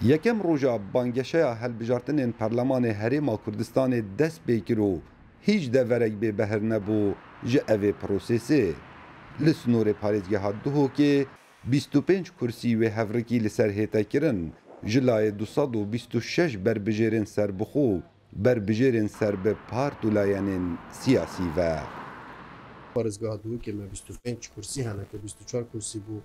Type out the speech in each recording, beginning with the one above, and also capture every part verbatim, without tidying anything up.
Yekem roja bangeşeya hilbijartinên Perlemanê Herêma Kurdistanê dest pê kir û hîç deverek bê behir nebû ji evê prosesê. Li snorê parêzgeha Duhokê bîst û pênc kursî wê hevrikî li ser hête kirin, ji layê du sed û bîst û şeş berbijêrên serbixwe û berbijêrên ser bi part û layenên siyasî ve. Parêzgeha Duhokê me bîst û pênc kursî hene ku bîst û çar kursî bû,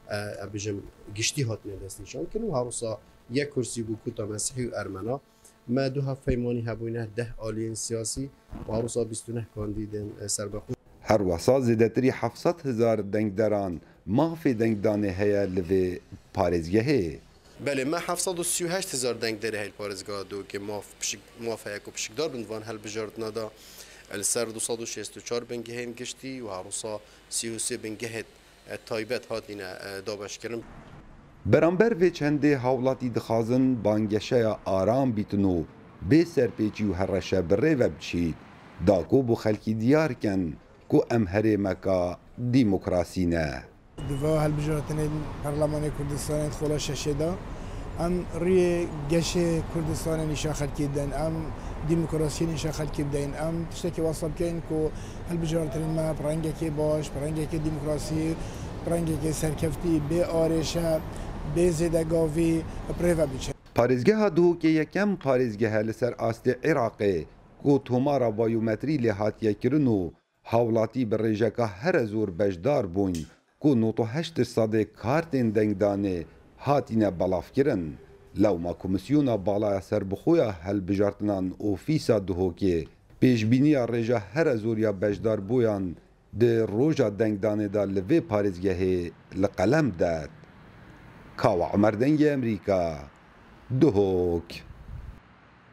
e, e, bijim giştî hatine destnîşan kirin û harosa yek kursî bû kuta Mesihî û Ermena. Me du hevpeymanî hebûyne, deh aliyên siyasî û harosa bîst û neh kandîdên, e, serbexwe. Her wesa zêdetirî heft sed hezar dengderan mafê dengdanê heye li vê parêzgehê. Belê, me heft sed û sî û heşt hezar dengderê heyl parêzgeha Duhokê maf pişik-, maf heye ku pişikdar bin van hilbijartina da. Li ser du sed û şêst û çar bingehên giştî û harosa sî û sê bingehên, e, taybet hatine, e, dabeşkirin. Beramber vê çendê hawlatî dixwazin bangeşeya aram bîtin û bê serpêçî û hereşe bi rê ve biçît, da ku bo xelkî diyar ken ku em herêmeka dîmokrasî ne. Di va hilbijartinên Perlemanê Kurdistanê di xola şeşê de em rûyê geşê Kurdistanê nîşa xelkê didin, em dîmokrasiyê nîşa xelkê bideyîn. Em tiştekî wesa bikeyn ku hilbijartinên me bi rengekê baş, bi rengekê dîmokrasî, bi rengekê serkeftî, bê arêşe, bê zêdegavî bi rê ve biçin. Parêzgeha Duhokê yekem parêzgeh e li ser astê Iraqê ku tomara bayometrî lê hatiye kirin û hawlatî bi rêjeka here zor beşdar bûn ku nod û heşt sedê kartên dengdanê hatine belavkirin. Lewma Komîsyona Bala ya Serbixwe ya Hilbijartinan Ofîsa Duhokê pêşbîniya rêja here zor ya beşdarbûyan di roja dengdanê de li vê parêzgehê li qelem de. Kawa Umer, Dengê Amerîka, Duhok.